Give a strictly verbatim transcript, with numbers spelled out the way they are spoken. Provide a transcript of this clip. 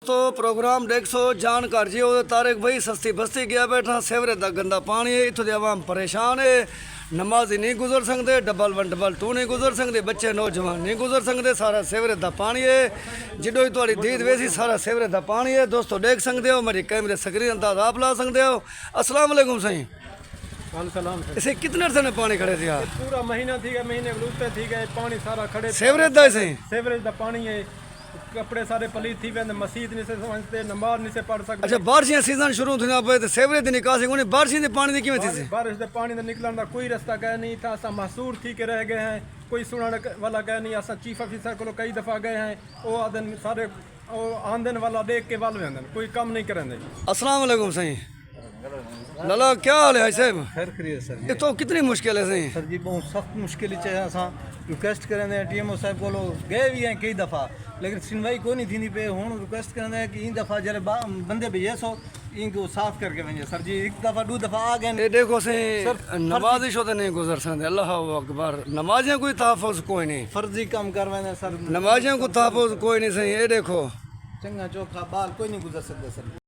تو پروگرام ݙیکھسو، جان گھر جی او طارق بھائی سستی بستی ڳیا ٻیٹھا، سیوریج دا گندا پاݨی ہے، اتھوں دی عوام پریشان ہے، نمازی نہیں گزر سڳدے، ڈبل ون ڈبل ٹو نہیں گزر سڳدے، بچے نوجوان نہیں گزر سڳدے، سارا سیوریج دا پاݨی ہے۔ جݙوں ہی تہاݙی دید ویسی سارا سیوریج دا پاݨی ہے۔ دوستو ݙیکھ سڳدے ہو، میݙی کیمرے سکرین انداز آپ لا سڳدے ہو۔ السلام علیکم سائیں۔ وعلیکم السلام سر۔ اسے کتنے عرصے نے پاݨی کھڑے تھیا؟ یہ پورا مہینہ تھی ڳیا، مہینے کولوں اتے تھی ڳئے، پاݨی سارا کھڑے۔ سیوریج دا ہے سائیں؟ سیوریج دا پاݨی ہے، کپڑے سارے پلیت تھی ویندے، مسیت نہیں سے سمجھتے، نماز نہیں سے پڑھ سکتے۔ اچھا، بارشیں سیزن شروع تھیندے پئے تے سیوریج دی نکاسی کونی، بارشیں دے پاݨی دی کیویں تھیسی؟ بارش دے پاݨی دا نکلݨ دا کوئی رستہ کائے نہیں تھا، اساں محصور تھی کے رہ گئے ہیں، کوئی سݨݨ والا کائے نہیں، اساں چیف آفیسر کولوں کئی دفعہ گئے ہیں، او آہدن سارے او آندن والا ݙیکھ کے ول ویندن، کوئی کم نہیں کریندے۔ السلام علیکم سائیں۔ لالا، کیا حال ہے حاج صاحب؟ خیر خیریت سر جی۔ اتھوں کتنی مشکل ہے سائیں؟ سر جی، بہت سخت مشکل اچ ہے۔ اساں ریکویسٹ کریندے ہیں ٹی ایم او صاحب کولوں، گئے بھی ہیں کئی دفعہ، لیکن سنوائی کوئی نہیں تھیندی پئی۔ ہݨ ریکویسٹ کریندے ہیں کہ ایں دفعہ جیڑھے با-، بندے بھیجے سو، ایں کوں صاف کر کے ونڄے سر جی۔ ہک دفعہ، ݙو دفعہ آ ڳئے۔ اے ݙیکھو سائیں، سر، نمازی شو تے نہیں گزر سڳدے۔ اللہ اکبر، نمازیاں کوئی تحفظ کوئی نہیں۔ فرضی کم کر ویندے سر۔ نمازیاں کو تحفظ کوئی نہیں سائیں۔ اے ݙیکھو۔ چنڳا چوکھا ٻال کوئی نہیں گزر سڳدا سر۔